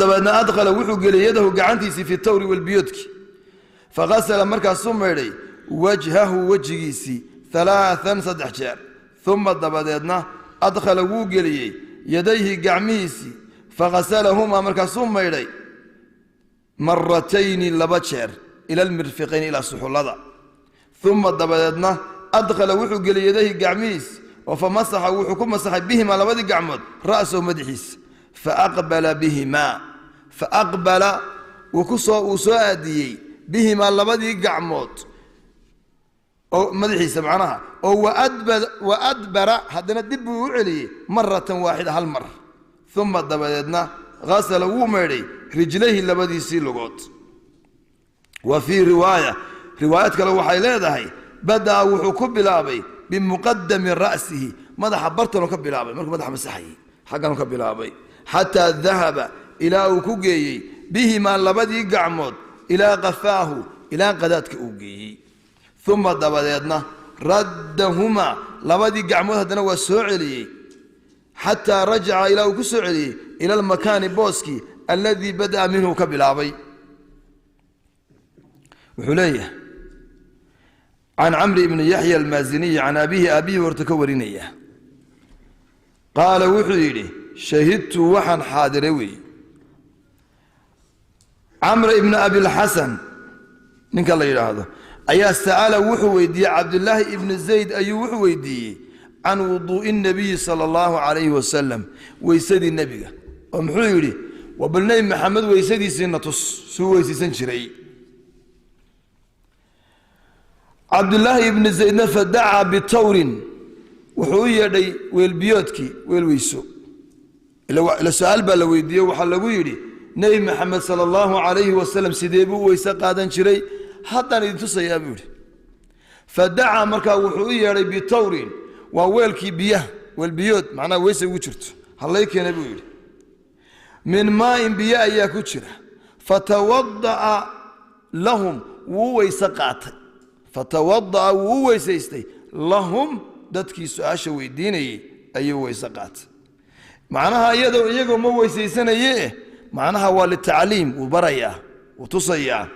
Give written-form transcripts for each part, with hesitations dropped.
Dabeedna adkhala wuxuu geliyey yadahu gacantiisii fi tawri walbiyoodki, faghasala markaasuu maydhay wajhahu wejigiisii alaaan 3 jeer. Uma dabadeedna adkhala wuu geliyey yadayhi gacmihiisii, faghasalahumaa markaasuu maydhay maratayni 2 jeer, ila almirfiqayn, ilaa suxullada. Uma dabadeedna adkhala wuxuu geliyey yadayhi gacmihiisi oo famasaxa wuxuu ku masaxay bihimaa labadii gacmood ra'sahu madaxiisa, faaqbala bihimaa, faaqbala wuu soo aadiyey bihimaa labadii gacmood oo madaxiisa macnaha oo wa adbara, haddana dib buu u celiyey maratan waaxida, hal mar. Uma dabadeedna hasala wuu maydhay rijlayhi labadiisii lugood. Wa fii riwaaya, riwaayad kale waxay leedahay, bada'a wuxuu ku bilaabay bimuqadami ra'sihi, madaxa bartanuu ka bilaabay, markuu madaxa masaxayey xagganuu ka bilaabay, xataa dahaba ilaa uu ku geeyey bihimaa labadii gacmood ilaa qafaahu, ilaa qadaadka uu geeyey. Uma dabadeedna raddahumaa labadii gacmood haddana waa soo celiyey, xataa rajaca ilaa uu ku soo celiyey ila almakaani booskii alladii bada'a minhu ka bilaabay. Wuxuu leeyahay can Camri ibni Yaxya almaaziniyi can abihi, aabihii horta ka warinaya, qaala wuxuu yidhi: shahidtu waxaan xaadiray weeye Camra ibna Abilxasan ninka la yidhaahdo ayaa sa'ala wuxuu weydiiyey Cabdilaahi ibni Zayd, ayuu wuxuu weydiiyey can wuduu'i nabiyi sala allahu calayhi wasalam, weysadii nebiga, oo muxuu yidhi: waa bal Nebi Maxamed weysadiisiina tus, suu weysaysan jiray. Cabdilaahi ibni Zaydna fadacaa bitawrin, wuxuu u yeedhay weelbiyoodkii, weel weyso. Ila su-aal baa la weydiiye, waxaa lagu yidhi: Nebi Maxamed sala allahu calayhi wasalam sidee buu u weyse qaadan jiray? Haddaan idin tusayaa, buu yidhi. Fadacaa markaa wuxuu u yeedhay bitawrin, waa weelkii biyaha, weelbiyood macnaha weyse ugu jirto hallay keena, buu yidhi. Min maain, biyo ayaa ku jira. Fatawada'a lahum, wuu weyse qaatay. Fatawada'a, wuu u weysaystay, lahum dadkii su-aasha weydiinayey ayuu weyse qaatay. Macnaha iyadoo iyagoo ma weysaysanaye, macnaha waa litacliim, wuu barayaa, wuu tusayaa.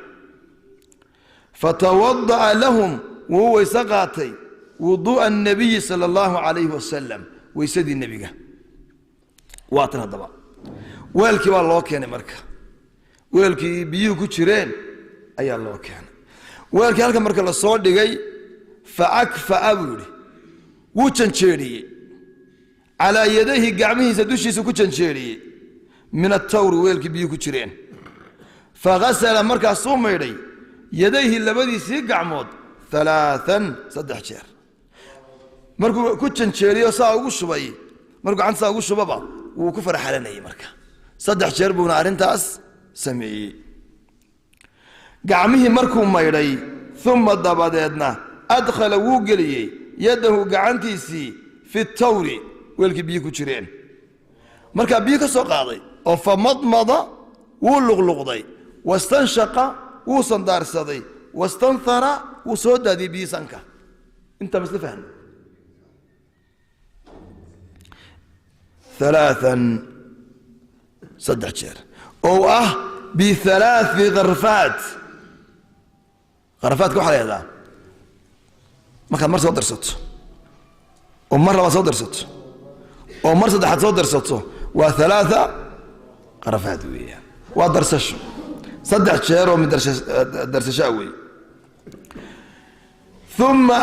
Fatawada'a lahum, wuu u weyse qaatay wuduu'a الnabiyi sala allahu calayhi wasalam, weysadii nebiga. Waa tan haddaba weelkii baa loo keenay. Marka weelkii biyuhu ku jireen ayaa loo keenay. Weelkii halka marka la soo dhigay, faakfa'a buu yidhi, wuu janjeeriyey, calaa yadayhi gacmihiisa dushiisa ku janjeeriyey, min atawri, weelkii biyuhu ku jireen. Faghasala markaasuu maydhay yadayhi labadiisii gacmood alaaan 3 jeer. Markuu ku janjeeriyo saa ugu shubay, markuu gacanta saa ugu shubaba wuu ku farxalanayay. Marka 3 jeer buuna arrintaas sameeyey. Gacmihii markuu maydhay, uma dabadeedna adkhala wuu geliyey yadahu gacantiisii fi tawri, weelkii biyo ku jireen. Markaa biyo ka soo qaaday oo famadmada wuu luqluqday, wastanshaqa wuu sandaarsaday, wastanthara wuu soo daadiyey biyi sanka. Intaa masla fahno? Alaaan 3 jeer oo ah bialaai karfaat. Karfaadka waxaa la yahdaa markaad mar soo darsato oo mar labaad soo darsato oo mar saddexaad soo darsato, waa alaaa karfaat weeyaan, waa darsasho 3 jeer oo mid darsashaa weeye. Uma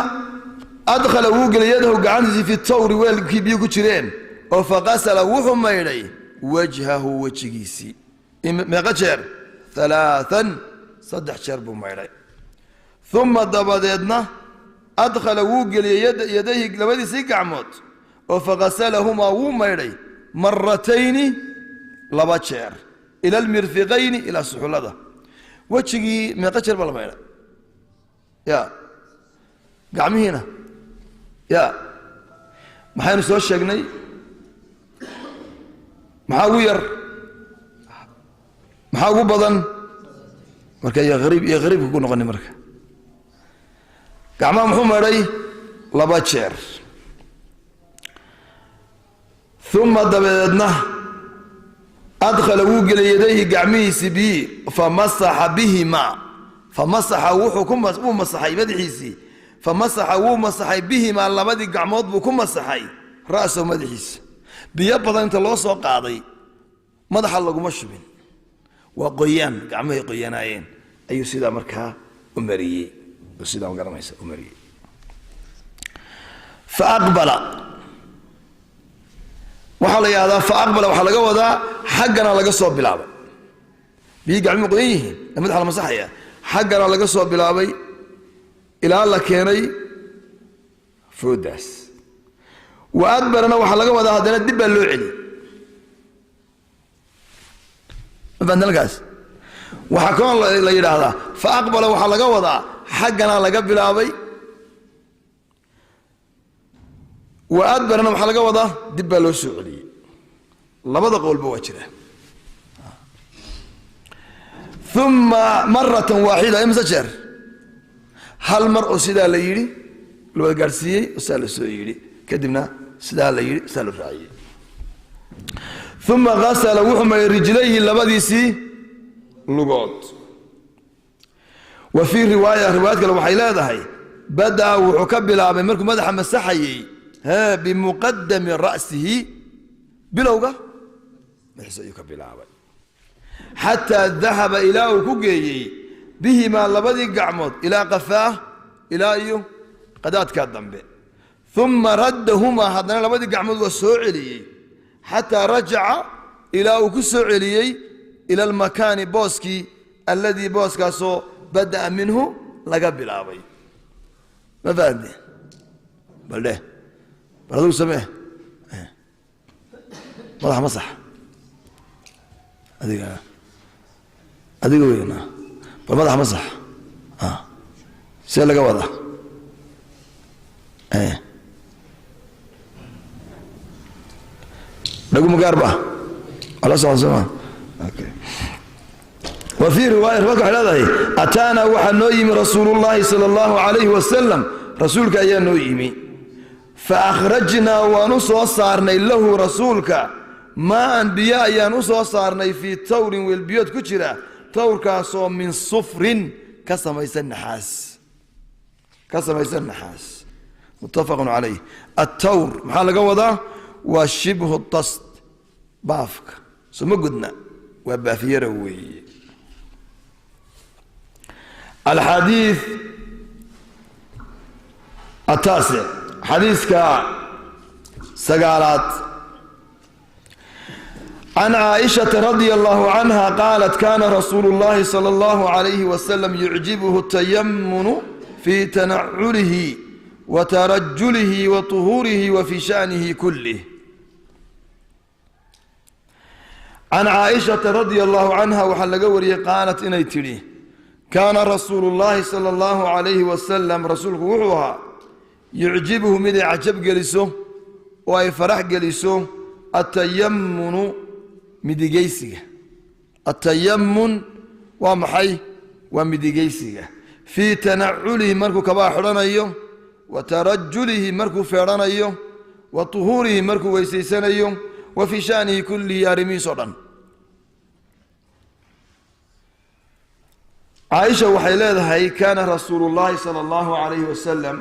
adkhala wuu geliyay yadahu gacantiisii fi tawri, weelkii biyo ku jireen, oo faqasala wuxuu maydhay wajhahu wejigiisii meeqa jeer? Alaaan 3 jeer buu maydhay. Uma dabadeedna adkhala wuu geliyey yadayhi labadiisii gacmood oo faqasalahumaa wuu maydhay maratayni 2 jeer, ila almirfiqayni, ilaa suxullada. Wejigii meeqa jeer baa la maydhay? Ya gacmihiina ya maxaynu soo sheegnay? Maxaa ugu yar, maxaa ugu badan? Marka iyo hariib iyo hariibka ku noqoni. Marka gacmaha muxuu maydhay? 2 jeer. Uma dabadeedna Adkhala wuu geliyey yadayhi gacmihiisii biyi, famasaxa bihimaa, famasaxa wuxuu ku wuu masaxay madaxiisii, famasaxa wuu masaxay, bihimaa labadii gacmood buu ku masaxay, ra'sahu madaxiisa. Biyo badan inta loo soo qaaday madaxa laguma shubin, waa qoyaan, gacmahay qoyanaayeen ayuu sidaa markaa u mariyey oo sidaa ma garanaysa u mariyey. Faaqbala waxaa la yidhahdaa, faaqbala waxaa laga wadaa xaggana laga soo bilaabay. Biyii gacmuhu qoyan yihiin ee madaxa la masaxaya, xaggana laga soo bilaabay ilaa la keenay foodaas. Wa adbarana waxaa laga wadaa haddana dib baa loo celiyey. Ma fahanteen halkaas? Waxaa kaloo la yidhaahdaa fa aqbala waxaa laga wadaa xaggana laga bilaabay. Wa adbarana waxaa laga wadaa dib baa loo soo celiyey. Labada qowlba waa jira. Uma maratan waaxida, imse jeer? Hal mar oo sidaa la yidhi la wada gaadhsiiyey oo sidaa la soo yidhi, kadibna sidaa la yidhi, sidaa loo raaciyey. Uma gasala wuxuu maray rijlayhi labadiisii lugood. Wa fii riwaaya, riwaayad kale waxay leedahay, badaa wuxuu ka bilaabay markuu madaxa masaxayey bimuqadami ra'sihi, bilowga madaxiisa ayuu ka bilaabay, xataa dahaba ilaa uu ku geeyey, bihimaa labadii gacmood, ilaa qafaah, ilaa iyo qadaadkaa dambe. Uma raddahumaa, haddana labadii gacmood waa soo celiyey, xataa rajaca ilaa uu ku soo celiyey, ila almakaani booskii, alladii booskaasoo bada'a minhu laga bilaabay. Ma fahamteen? Bal dheh, bal adigu samee madaxa masax. Adiga, adiga weyna, bal madaxa masax see laga wadaa? Dhagu magaar ba waa la socon sooma? Okay. Wa fii riwaaya, riwaayadka waxay leedahay, ataana waxaa noo yimi rasuulullaahi sala allahu calayhi wasalam, rasuulka ayaa noo yimi. Fa akhrajnaa waan u soo saarnay, lahu rasuulka, maaan biyo ayaan u soo saarnay, fii tawrin weelbiyood ku jira, tawrkaasoo min sufrin ka samaysan naxaas, ka samaysan naxaas. Muttafaqun calayh. Attawr maxaa laga wadaa? Waa shibhu tast, baafka soo ma gudna, waa baafyara weeye. Alxadiid ataasic, xadiiska sagaalaad. Can caaishata radia allahu canha qaalat, kana rasuulu اllahi salى اllahu عalayhi wasalam yucjibuhu tayamunu fi tanaculihi wa tarajulihi wa طuhuurihi wa fi sha'nihi kulih. Can caaishata radia allahu canha waxaa laga wariyey, qaalat inay tidhi, kaana rasuulu llahi sala allahu calayhi wasalam, rasuulku wuxuu ahaa, yucjibuhu mid ay cajab geliso oo ay farax geliso, atayamunu midigeysiga. Atayamun waa maxay? Waa midigeysiga. Fii tanaculihi markuu kabaa xidhanayo, wa tarajulihi markuu feedhanayo, wa tuhuurihi markuu weysaysanayo, wa fii sha'nihi kullihi arrimihiis oo dhan. Caaisha waxay leedahay, kaana rasuulu llaahi sala allahu calayhi wasalam,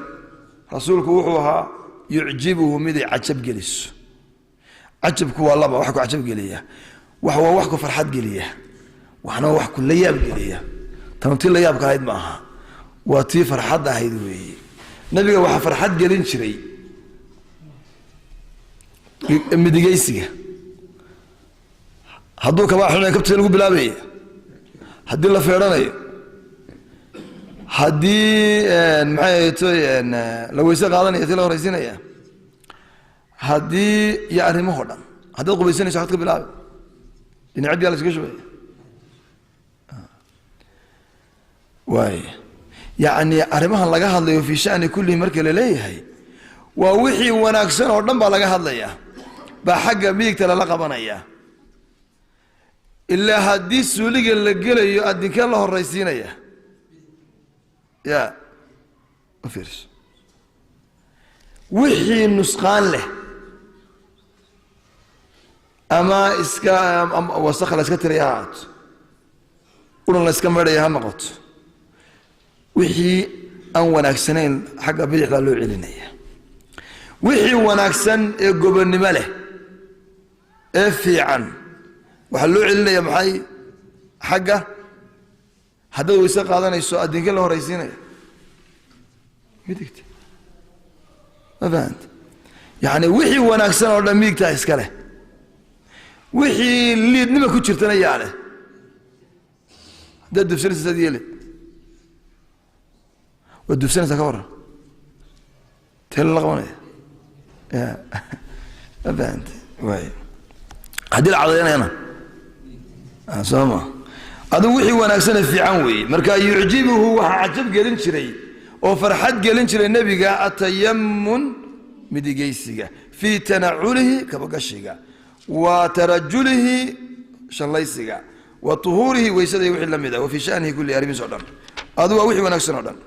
rasuulku wuxuu ahaa, yucjibuhu miday cajab geliso. Cajabku waa laba, wax ku cajab geliya, wax waa wax ku farxad geliya, waxna waa wax ku la yaab geliya. Tanu tii la yaabka ahayd ma aha, waa tii farxadda ahayd weeye. Nabiga waxaa farxad gelin jiray midigeysiga. Hadduu kabaa xidhanayo kabtiisa lagu bilaabaya, haddii la feedhanayo, haddii maxay ahaytoy la weyse qaadanaya tii la horaysiinaya, haddii iyo arrimaho dhan. Haddaad qubaysanayso waxaad ka bilaabi dhinaca biyaa la iskaga shubaya. Waay, yacni arrimahan laga hadlayo fii sha'ni kullihi marka la leeyahay waa wixii wanaagsan oo dhan baa laga hadlayaa, baa xagga midigta lala qabanaya. Ilaa haddii suuliga la gelayo adinkee la horaysiinaya? Ya u fiirso, wixii nusqaan leh Ama iska wasakh la iska tiraya ha ahaato, uran la iska meedhaya ha noqoto, wixii aan wanaagsanayn xagga bidixdaa loo celinaya. Wixii wanaagsan ee gobonnimo leh ee fiican waxaa loo celinaya maxay? Xagga haddaad weyse qaadanayso, adinka la horaysiinaya midigta. Ma fahanta? Yani wixii wanaagsan oo dhan midigtaa iska leh, wixii liidnima ku jirtana yaa leh. Haddaad dufsanaysa saad yeele, waad dufsanaysaa, ka warran, tee lala qabanaya? Ya, ma fahante? Waay, haddii la cadaynayana soo ma adigu wixii wanaagsane fiican weeye. Marka yucjibuhu, waxaa cajab gelin jiray oo farxad gelin jiray nebiga atayamun, midigaysiga, fii tanaculihi, kabagashiga, wa tarajulihi, shallaysiga, wa tuhuurihi, weysada iyo wixii la mid ah, wa fii shanihi kulli, arrimihiis o dhan. Adigu waa wixii wanaagsan oo dhan.